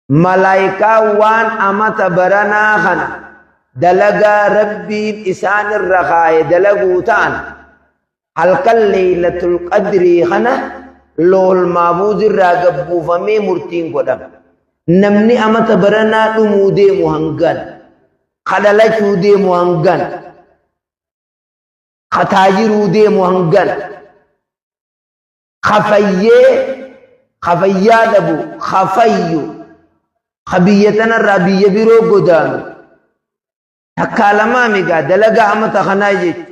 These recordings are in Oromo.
Malaayikaa waan amata baranaa kana dalagaa Rabbiin isaan irra kaaye dalaguu ta'an halkan Leeylatul Qadrii kana Loohul Mahfuuz irraa gad buufamee murtiin godhama. Namni amata baranaa dhumuu deemu hangana, ka dhalachuu deemu hangana, ka taajiruu deemu hangana, ka fayyee ka fayyaa dhabu, ka fayyu, ka biyya tanarraa biyya biroo godaanu. Takkaa lamaa migaa dalagaa amata kanaa jechu.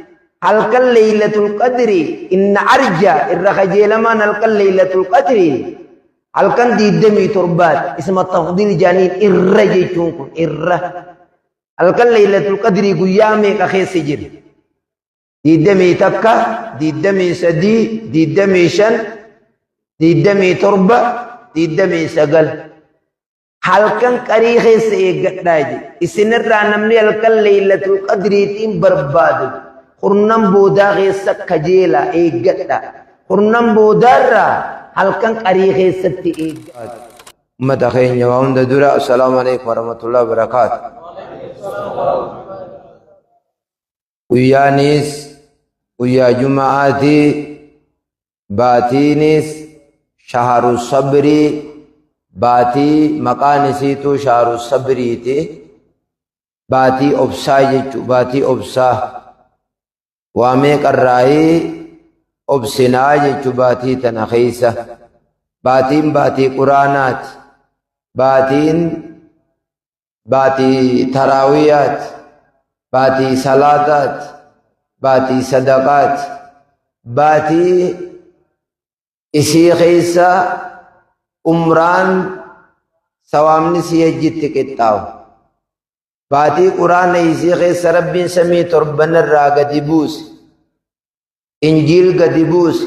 Halkan Leeylatul Qadri inna arja irra kajeelamaan halkan Leeylatul Qadri halkan 27ti isma tafdiil jaaniin irra jechuun kun irra. Halkan Leeylatul Qadri guyyaa meeqa keessa jira? 21, 23, 25, 27, 29. Halkan qarii keessa eeggadhaa jedhe. Isinirraa namni halkan Leeylatul Qadriitiin barbaadu kurnan boodaa keessa kajeelaa eeggadhaa. Kurnan boodaarraa halkan qarii keessatti eeggadhaa. Ummata keenya waa hunda dura assalaamu alaikum warahmatullahi wabarakaatu. Guyyaanis guyyaa Juma'aati, baatiinis shaharu sabrii, baatii maqaan isiituu shaharu sabriiti, baatii obsaa jechu, baatii obsaa. Waa meeqarraayii obsinaa jechu baatii tana keessa. Baatiin baatii Quraanaati, baatiin baatii taraawiyaati, baatii salaataati, baatii sadaqaati, baatii isii keessa umraan sawaabni sii hajjitti qixxaawu. Baatii Quraana isii keessa Rabbiin samii torbanirraa gadi buuse. Injiil gadi buuse,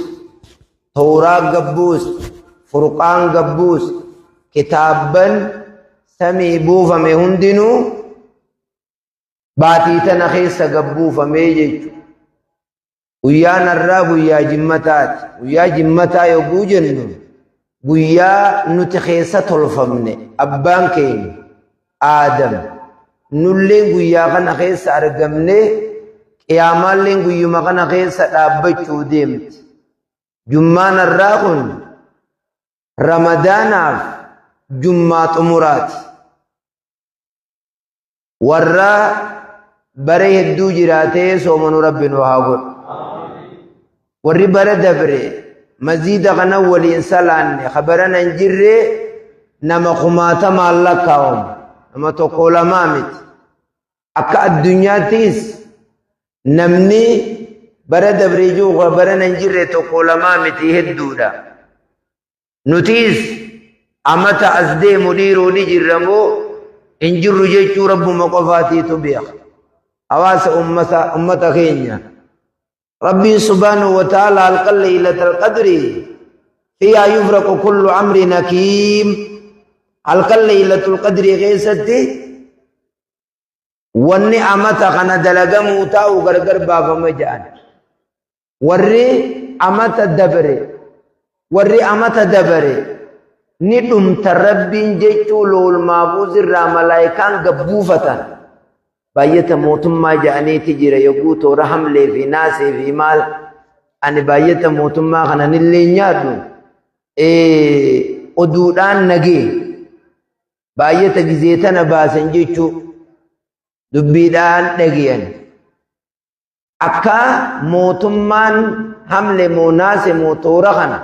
Towraa gad buuse, Furqaan gad buuse, kitaabban samii buufame hundinuu baatii tana keessa gad buufamee jechuudha. Guyyaan har'aa guyyaa jimmataati. Guyyaa jimmataa yogguu jennu guyyaa nuti keessa tolfamne abbaan keenya Aadam nulleen guyyaa kana keessa argamne qiyaamaalleen guyyuma kana keessa dhaabbachuu deemti. Jummaan har'aa kun Ramadaanaaf jummaa xumuraati. Warra bara hedduu jiraatee soomanu Rabbi nu haa godhu. Warri bara dabre maziida kana waliin salaanne ka barana hin jirre nama kumaatamaan lakkaawamu nama tokko lamaa miti. Akka addunyaattis namni bara dabre jiru ka barana hin jirre tokko lamaa miti hedduudha. Nutiis amata as deemu dhiiroo ni jirra moo hin jirru jechuu Rabbuma qofaatiitu beeka. Hawaasa ummata keenya. Rabbiin subhaanahu wa ta'ala halkan Laylatal Qadri fiihaa yufraqu kullu amrin hakiim. Halkan Laylatul Qadri keessatti wanni amata kana dalagamuu taa'u gargar baafama jedhan. Warri amata dabre warri amata dabare ni dhumta Rabbiin jechuu lool maafuuz irraa malaayikaan gad buufatan. Baay'ata mootummaa ja'aniiti jira yogguu toora hamlee fi naasee fi maal ani baay'ata mootummaa kana nillee nyaadhu oduudhaan nagee baay'ata gizee tana baasan jechuu dubbiidhaan dhageyan. Akka mootummaan hamle moo naase moo toora kana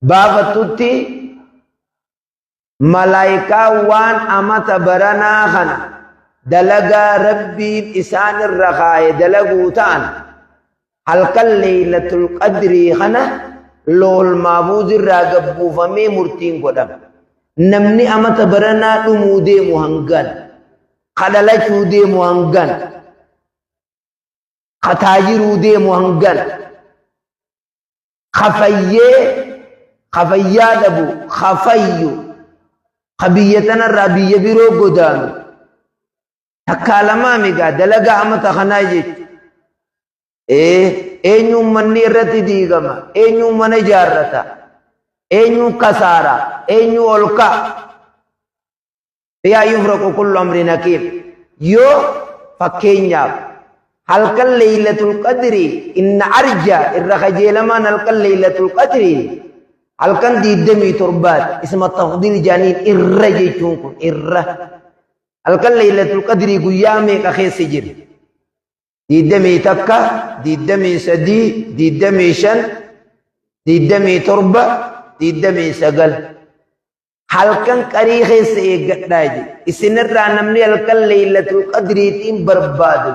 baafattutti malaayikaa waan amata baranaa kana dalagaa Rabbiin isaan irra kaaye dalaguu ta'an halkan Leeylatul Qadrii kana Loohul Mahfuuz irraa gad buufamee murtiin godhama. Namni amata baranaa dhumuu deemu hangana. Ka dhalachuu deemu hangana. Ka taajiruu deemu hangana. Ka fayyee ka fayyaa dhabu ka fayyu ka biyya tanarraa biyya biroo godaanu. Takkaa lamaa migaa dalagaa amata kanaa jechuudha. Ee eenyuun manni irratti diigama, eenyuun mana ijaarrata, eenyuun kasaara, eenyuun ol ka'a. Fiihaa yufraqu kullu amrin hakiim. Yoo fakkeenyaaf halkan Laylatul Qadri inna arja irra kajeelamaan halkan Laylatul Qadri halkan 27 isma tafdiil jaaniin irra jechuun kun irra halkan Laylatul Qadri guyyaa meeqa keessa jira? 21, 23, 25, 27, 29. Halkan qarii keessa eeggadhaa jedhe. Isinirraa namni halkan Laylatul Qadriitiin barbaadu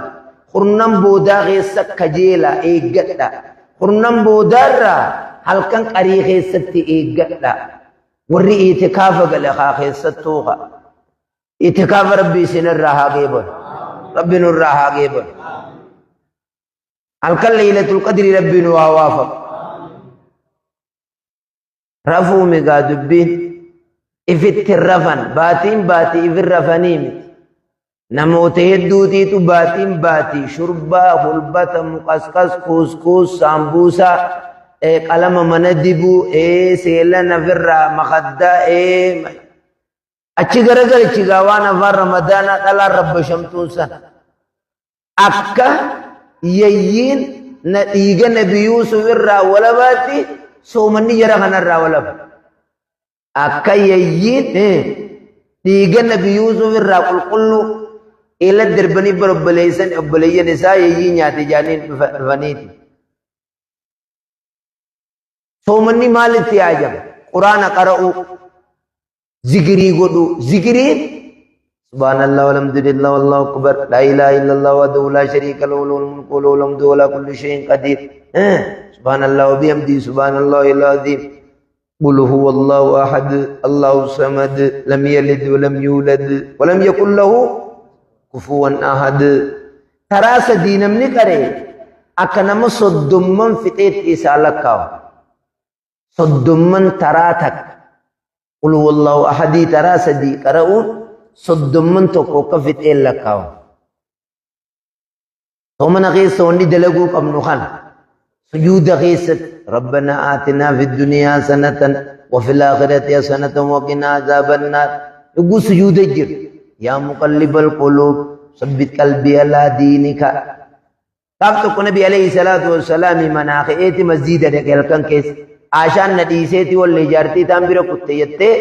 kurnan boodaa keessa kajeelaa eeggadhaa. Kurnan boodaarraa halkan qarii keessatti eeggadhaa. Warri itikaafa gale haa keessattuu haa. Itikaafa Rabbi isinirraa haa qeebalu. Rabbi nurraa haa qeebalu. Halkan Laylatul Qadrii Rabbi nu haa waafaqu. Rafuu migaa dubbiin ifitti rafan baatiin baatii ifin rafanii miti. Namoota hedduutiitu baatiin baatii shurbaa, hulbata, muqasqas, kuuskuus, saambuusaa, qalama mana dibuu, seela nafirraa, makaddaa, achi garagalchi gaa waan afaan ramadaanaa dhalaan rabbashamtuun san. Akka yayyiin na dhiiga Nabi Yuusuf irraa walabaatti soomanni jara kanarraa walaba. Akka yayyiin dhiiga Nabi Yuusuf irraa qulqulluu eela darbanii bara obboleessan obboleeyyan isaa yayyii nyaate jaaniin dhufaniiti. Soomanni maalitti yaajama? Quraana qara'uu. Zikirii godhuu. Zikiriin Subhaanallah walhamdulillah wallahu akbar laa ilaaha illallah wahdahu laa shariika lahu lahul mulku wa lahul hamdu wa ala kulli shay'in qadir. Subhaanallah wa bihamdihi subhaanallahi al-azim. Qul huwa Allahu ahad Allahu samad lam yalid wa lam yulad wa lam yakul lahu kufuwan ahad. Taraa sadii namni qaree akka nama soddomman fixeetti isaa lakkaawu. Soddomman taraa takka qul huwallahu ahadii taraa sadii qara'uun soddomman tokko akka fixeen lakkaawu. Soomana keessa wanni dalaguu qabnu kana sujuuda keessatti rabbana aatinaa fi duniyaa hasanatan wa fil aakhirati hasanatan wa qinaa azaaban naar yogguu sujuuda jiru yaa muqallibal quluub sabbit qalbii alaa diinika. Gaaf tokko Nabi alayhi salaatu wassalaami manaa ka'eeti masjiida dhaqe halkan keessa. Aashaan na dhiiseeti wallee jaartii taan bira kutteeyyattee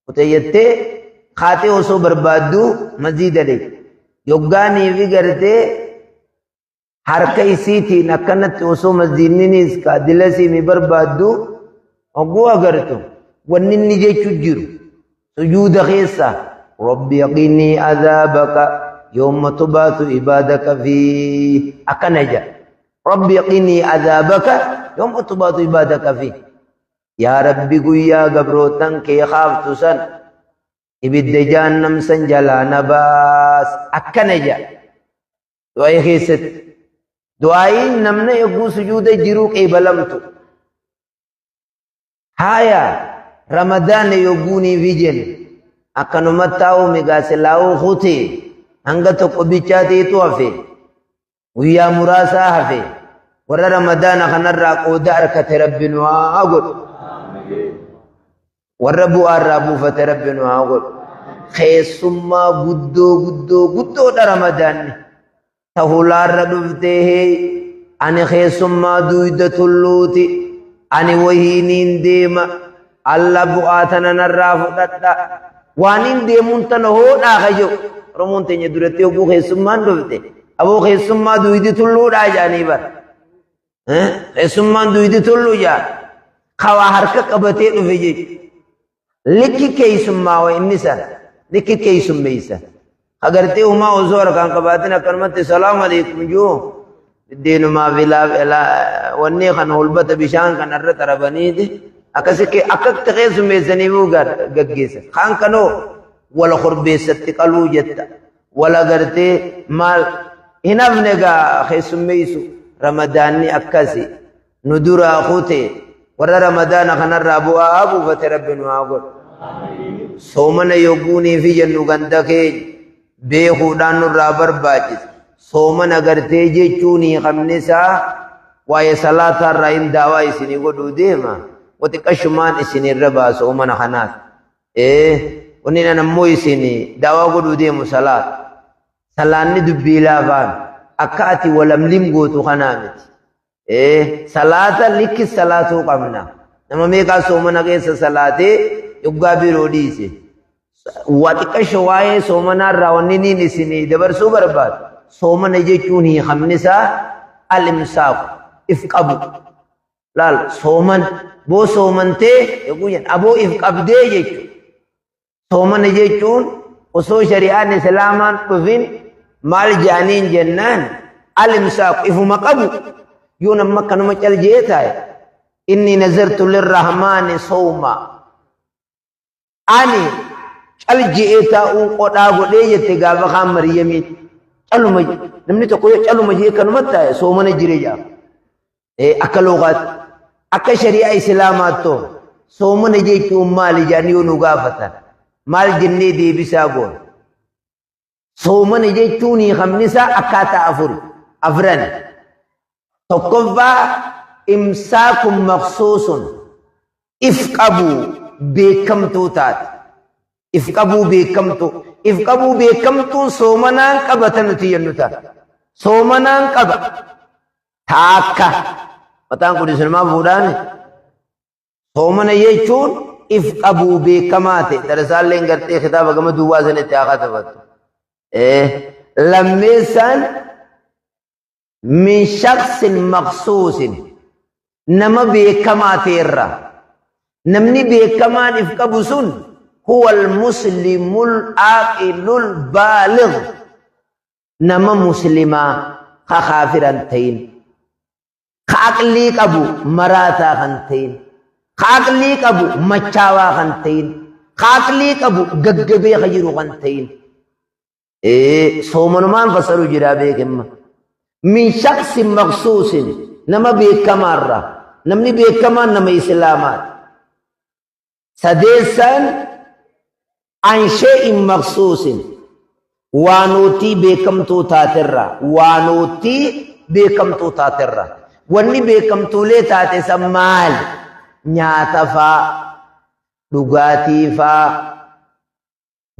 kutteeyyattee kaatee osoo barbaadduu masjiida dhaqe. Yoggaanii fi gartee harka isiitiin akkanatti osoo masjiidninis kaadilasii mi barbaaddu hogguu agartu wanni inni jechu jiru Sujuuda keessa Rabbi qinii azaabaka yawma tubaatu ibaadaka fi akkana jedha. Rabbi qinii azaabaka yawma tubaatu ibaadaka fi. Yaa Rabbi guyyaa gabrootan kee kaaftu san ibidda jahannam san jalaa na baas akkana jedha. Du'aa'ii keessatti. Du'aa'iin namna eeguu sujuuda jiruu qeebalamtu. Haaya Ramadaana yogguuniifi jennu akkanumatti taa'uu migaa silaa'uu kutee hanga tokko bichaatiitu hafe guyyaa muraasaa hafe warra Ramadaana kanarraa qooda arkate Rabbi nu haa godhu. Warra bu'aa irraa buufate Rabbi nu haa godhu. Keessummaa guddoo guddoo guddoodha Ramadaanni. Ta hulaarra dhuftee hey ani keessummaa duyda tulluuti ani wahiiniin deema alla bu'aa tana narraa fudhadha waaniin deemuun tana hoodhaa ka jedhu Oromoon teenya duratti hogguu keessummaan dhufte aboo keessummaa duydi tulluudhaa jedhanii bara keessummaan duydi tulluu jedhan kawaa harka qabatee dhufe jechuudha. Likki keessummaawa inni san likki keessummeessa. Agartee humaa osoo harkaan qabaatin akkanumatti salaamu alaikum juu biddeenumaa fi wanni kan hulbata bishaan kan irra xarabaniiti akkasi akkatti keessummeessaniifuu gaggeessa. Kaan kanoo wala korbeessatti qaluu jetta wala gartee maal hin hafne gaa keessummeessu ramadaanni akkasi. Nu duraa kute warra ramadaana kanarraa bu'aa buufate Rabbi nu haa godhu. Soomana yogguunii fi jennu ganda keenya beekuudhaan nurraa barbaachisa. Soomana gartee jechuun hiikamni isaa waa'ee salaataarraa hin daawaa isinii godhuu deema. Wati qashumaan isinirra baa soomana kanaaf. Ee. Wanni nan ammoo isin daawaa godhuu deemu salaata. Salaanni dubbii laafaan akka ati walamlim gootu kanaa miti. Salaata likki salaatuu qabna. Nama meeqaa soomana keessa salaatee yoggaa biroo dhiise. Waa xiqqasho waa'ee soomanaa irraa wanni niin isin dabarsuu barbaadu. Soomana jechuun hiikamni isaa al-imsaaku if qabu. Laal sooman boo soomantee yogguu jenna aboo if qabdee jechuudha. Soomana jechuun osoo shari'aan islaamaan dhufin maal jedhaniin jennaan al-imsaaku ifuma qabu yoo namni akkanuma cal jee taa'e inni nazartu lirrahmaani sawma ani cal je'ee taa'uun qodhaa godhee jette gaafa kaan Maryamiin caluma namni tokko yoo caluma jee kanuma taa'e soomana jire ja'a. Akka lugaatti akka shari'aa islaamaattoo soomana jechuun maali jedhanii yoo nu gaafatan maal jennee deebisaa goona. Soomana jechuun hiikamni isaa akkaataa afuri afran. Tokkoffaa imsaakun maqsuusun if qabuu beekamtuu taate. If qabuu beekamtuu. If qabuu beekamtuun soomanaan qabata nuti jennu ta'a. Soomanaan qaba. Taakka. Mataan kun isinumaa fuudhaani. Soomana jechuun if qabuu beekamaa ta'e. Darasaalleen gartee kitaaba gama duwwaa sanitti haa katabattu. Lammeessaan min shaqsin maqsuusin nama beekamaa ta'e irraa. Namni beekamaan if qabu sun huwa al-muslimul aaqilul baaligh. Nama muslimaa ka kaafira hin ta'in, ka aqlii qabu maraataa kan ta'in, ka aqlii qabu machaawaa kan ta'in, ka aqlii qabu gaggabee ka jiru kan ta'in. Soomanumaan fassaru jiraa beekemma. Min shaqsin maqsuusin nama beekamaarraa namni beekamaan nama islaamaati. Sadeessaan an shay'in maqsuusin waanootii beekamtuu taaterraa waanootii beekamtuu taaterraa wanni beekamtuulee taate san maali? Nyaata faa, dhugaatii faa,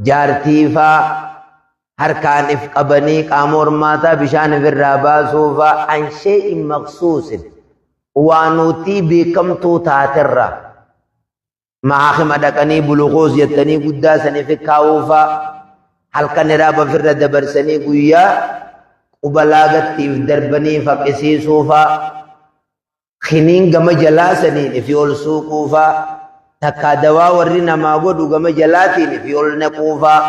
jaartii faa, harkaan if qabanii qaama hormaataa bishaan ifirraa baasuu faa an shay'in maqsuusin waanootii beekamtuu taaterraa mahaakima dhaqanii bulukoos jettanii guddaa saniif kaa'uu faa halkan hiraaba ofirra dabarsanii guyyaa quba laagattiif darbanii faqisiisuu faa kiniin gama jalaa saniin ifi ol suuquu faa takkaa dawaa warri namaa godhu gama jalaatiin ifi ol naquu faa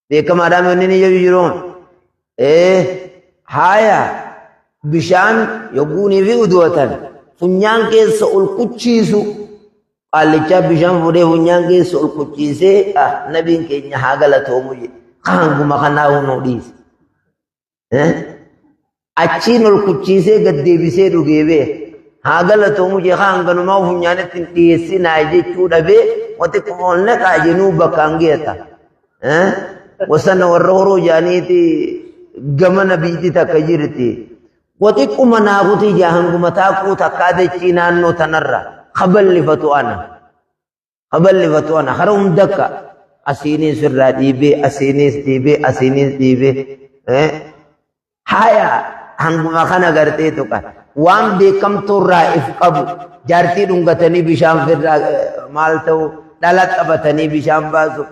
beekamaadhaan wanni ni jedhu jiruun haaya bishaan yogguunii fi uduwatan funyaan keessa ol kuchiisu qaallichaa bishaan fuudhee funyaan keessa ol kuchiisee nabiin keenya haa galatoomu jedhe hanguma kanaa hunuu dhiise. Achiin ol kuchiisee gad deebisee dhugee bee haa galatoomu jee hanganumaa funyaanitti hin dhiyeessinaa jechuu dhabee wati ol naqaa jenuu bakkaan geeta. Wasana warra horoo jaaniiti gamana biitti takka jirti. Wati quma naakutii jaa hanguma taakuu takkaa dachii naannoo tanarra kaballifatu ana. Kaballifatu ana hara hundakka asiiniis irraa dhiibee asiiniis dhiibee asiiniis dhiibee. Haya hanguma kana gartee tuqa waan beekamtuu irraa if qabu jaartii dhungatanii bishaan firraa maal ta'u dhala qabatanii bishaan baasu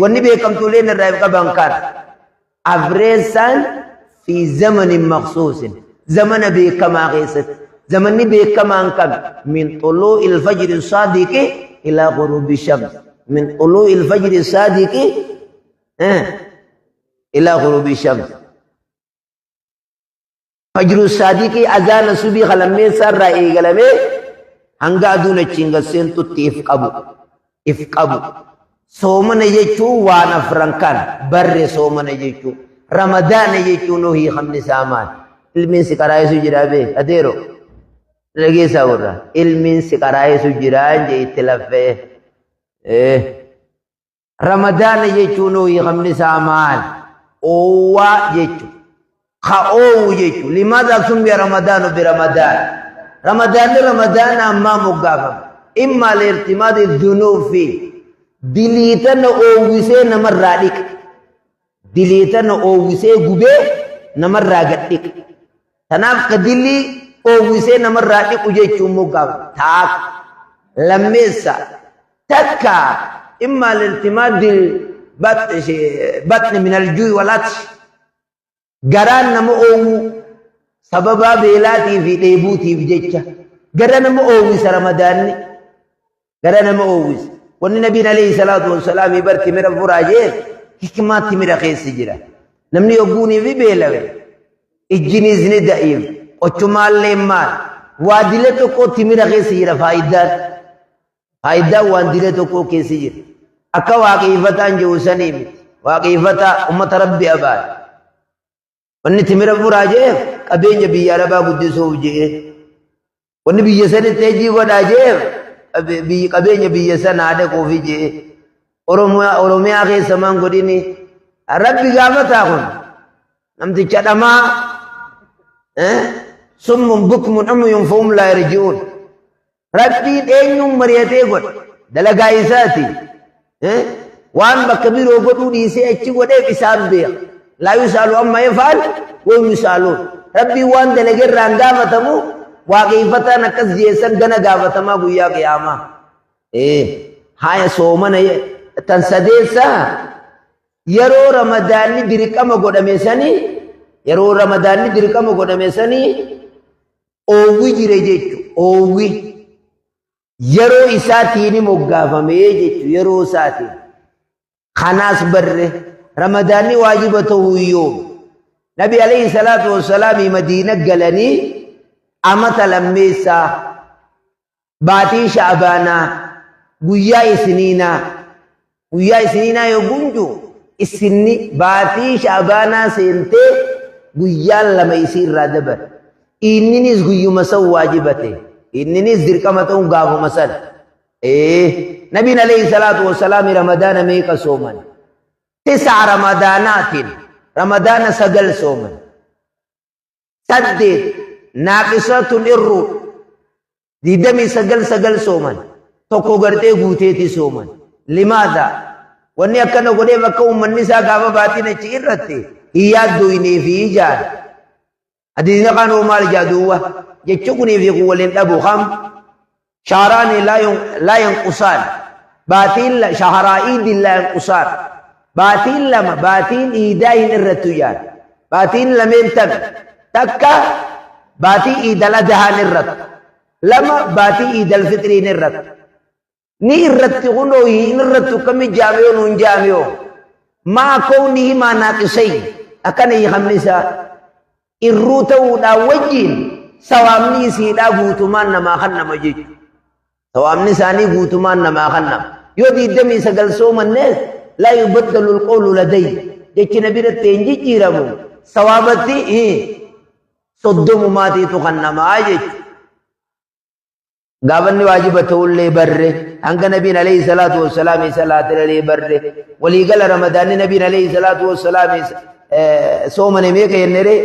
wanni beekamtuuleen irraa if qaban kan afreessaan fi zamanin maqsuusin zamana beekamaa keessatti zamanni beekamaan kam min xuluu ilfajri saadiqi ilaa ghurubi shams min xuluu ilfajri saadiqi ilaa ghurubi shams. Fajru saadiqii azaana subii kalammeessaa irraa eegalamee hanga aduun achiin gad seentutti if qabu. If qabu. Soomana jechuun waan afran kan barre soomana jechuun. Ramadaana jechuun hoo hiikamni isaa maali? Ilmiin si qaraa'isu jira bee adeero. Dhageessaa warra. Ilmiin si qaraa'isu jira jee itti laffee. Ramadaana jechuun hoo hiikamni isaa maal? Oowwaa jechuudha. Ka oowwu jechuudha. Limaadha summiya ramadaanu bi ramadaan. Ramadaanni ramadaana ammaa moggaafama. Imma liirtimaadi dunuub fi. Dilii tana oowwisee namarraa dhiqa. Dilii tana oowwisee gubee namarraa gad dhiqa. Tanaaf ka dilii oowwisee namarraa dhiqu jechuun moggaaf taaka. Lammeessa takka imma liltimaadil batni min aljuu'i wal atsh. Garaan nama oowwuu sababaa beelaatii fi dheebuutiif jecha gara nama oowwisa Ramadaanni. Gara nama oowwisa. Wanni Nabiin alayhi salaatu wassalaam bar timira furaa jee hikmaa timira keessa jira. Namni yogguunii fi beelawe ijjiniis ni da'iif qochumaallee maal waa dila tokko timira keessa jira faayidaan. Faayidaan waan dila tokko keessa jira. Akka waaqeeffataan jiru sanii miti. Waaqeeffataa ummata Rabbi abaare. Wanni timira furaa jeef qabeenya biyya Arabaa guddisuuf je'e. Wanni biyya sanitti hojii godhaa jeef qabeenya biyya sanaa dhaquufi je'e. Oromiyaa keessa maan godhini. Rabbi gaafataa kun namticha dhamaa summun bukmun umyun fahum laa yarji'uun. Rabbiin eenyuun mari'atee godhe dalagaa isaati. Waan bakka biroo godhuu dhiisee achi godheef isaan beeka. Laa yusaalu amma yafaal wa hum yusaaluun. Rabbiin waan dalage irraa hin gaafatamu waaqeeffataan akkas jeessan gana gaafatamaa guyyaa qiyaamaa. Haaya soomana tan sadeessaa yeroo ramadaanni dirqama godhame sanii yeroo ramadaanni dirqama godhame sanii oowwi jire jechu oowwi yeroo isaatiin moggaafame jechu yeroo isaatiin. Kanaas barre ramadaanni waajiba ta'uu yoom Nabi alayhi salaatu wassalaam Madiina galanii amata lammeessaa baatii sha'abaanaa guyyaa isiniinaa guyyaa isiniinaa yogguu jiru isinni baatii sha'abaanaa seentee guyyaan lama isii irraa dabare. Inninis guyyuma san waajiba ta'e. Inninis dirqama ta'uun gaafuma san. Nabiin alayhi salaatu wassalaam ramadaana meeqa sooman? Tisa ramadaanaatiin ramadaana 9 sooman. 8 naaqisatun irruu 29 9 sooman. Tokko gartee guuteeti sooman. Limaadha? Wanni akkana godheef akka uummanni isaa gaafa baatiin achi irratti hin yaaddoynee fi ijaan. Hadiisni kaan hoo maal jaa duwwa jechi kunii fi kun waliin dhabu kam shaharaani laa yanqusaan baatiin shaharaa iidin laa yanqusaan baatiin lama baatiin iidaa hin irrattu jaan baatiin lameen tami takka baatii iidal adahaan irrattu lama baatii iidal fitriin irrattu ni irratti kunoo hin irrattu kami jaamiyoo nuun jaamiyoo maa kownihi maa naaqisay akkana hiikamni isaa irruu ta'uudhaan wajjiin sawaabni isiidhaa guutumaan namaa kan nama jechu sawaabni isaanii guutumaan namaa kan nama yoo 29 soomannees laa yubaddalu alqawlu laday jechi na biratti hin jijjiiramu sawaabatti soddomumaatiitu kan namaa jechu. Gaafanni waajiba ta'ullee barre hanga nabiin alayhi salaatu wassalaam salaatillee barre waliigala ramadaanni nabiin alayhi salaatu wassalaam soomane meeqa jennere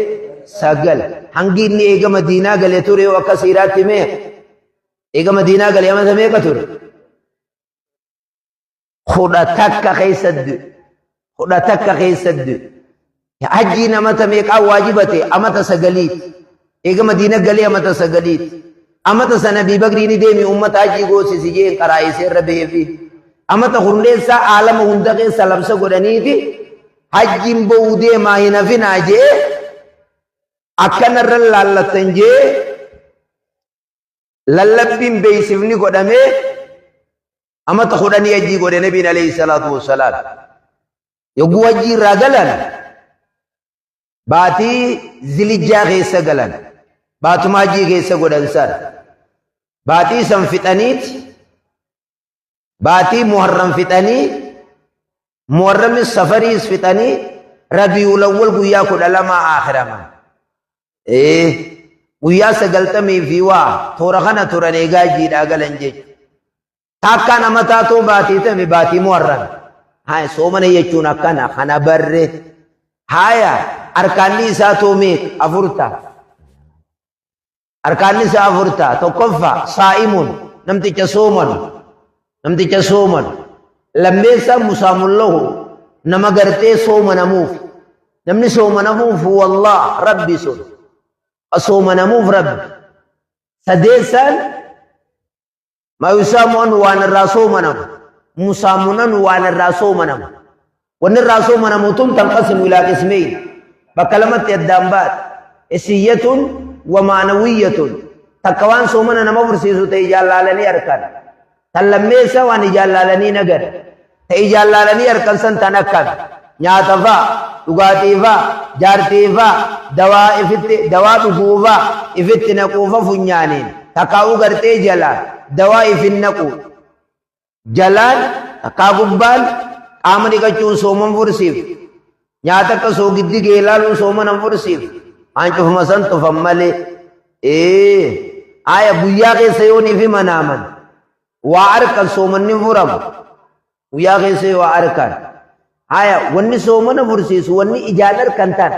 9 hangi inni eega madiinaa gale ture yoo akka siiraatti meeqa eega madiinaa gale amata meeqa ture 11 keessa du'e 11 keessa du'e hajjiin amata meeqaa waajiba ta'e amata 9ti eega madiina galee amata 9ti amata sana Abii Bakrii ni deemi ummata hajjii goosisi jeen qaraa'isee irra beefi amata kurneessaa aalama hunda keessa labsa godhaniiti hajjiin ba'uu deemaa hin hafinaa jee akkanarra laallattan jee lallabbiin beeksifni godhamee amata 10 hajjii godhe nabiin alayhi salaatu wassalaam. Yogguu hajjii irraa galan baatii zilijjaa keessa galan baatuma hajjii keessa godhan san baatii san fixaniiti baatii muharram fixanii muharramis safariis fixanii rabiul awwal guyyaa 12 aakhirama. Guyyaa 90 fi waa toora kana turan eegaa jiidhaa galan jechuudha. Takkaan amataa too baatii tami baatii muharram. Haaya soomana jechuun akkana kana barre. Haaya arkaanni isaa too meeqa afur ta'a. Arkaanni isaa afur ta'a. Tokkoffaa saa'imuun namticha soomanu. Namticha soomanu. Lammeessaa musaamun lahu, nama gartee soomanamuuf. Namni soomanamuuf wallah Rabbi sun. Soomanamuuf Rabbi. Sadeessaan maa yusaamu anhu, waan irraa soomanamu. Musaamun anhu, waan irraa soomanamu. Wanni irraa soomanamu tun tanqasimu ilaa qismeyn. Bakka lamatti addaan baate. Hisiyyatun wa maanawiyyatun. Takka waan soomana nama fursiisu ta'e ijaan laalanii arkan. Tan lammeessa waan ijaan laalanii nagan. Ta ijaan laalanii arkan san tan akkam? Nyaata fa'a, dhugaatii fa'a, jaartii fa'a, dawaa ifitti dawaa dhuguu fa'a, ifitti naquu fa'a funyaaniin. Takkaa'uu gartee jalaan dawaa ifin naquu. Jalaan takkaa gubbaan qaama dhiqachuun sooman fursiif. Nyaata akka soogiddi geelaaluun soomana hin fursiif. Waan cufuma san tufan malee. Ee aya guyyaa keessa yoo niif manaaman waa arkan soomanni hin furamu. Guyyaa keessa yoo waa arkan. Aya wanni soomana fursiisu wanni ijaan arkan tan.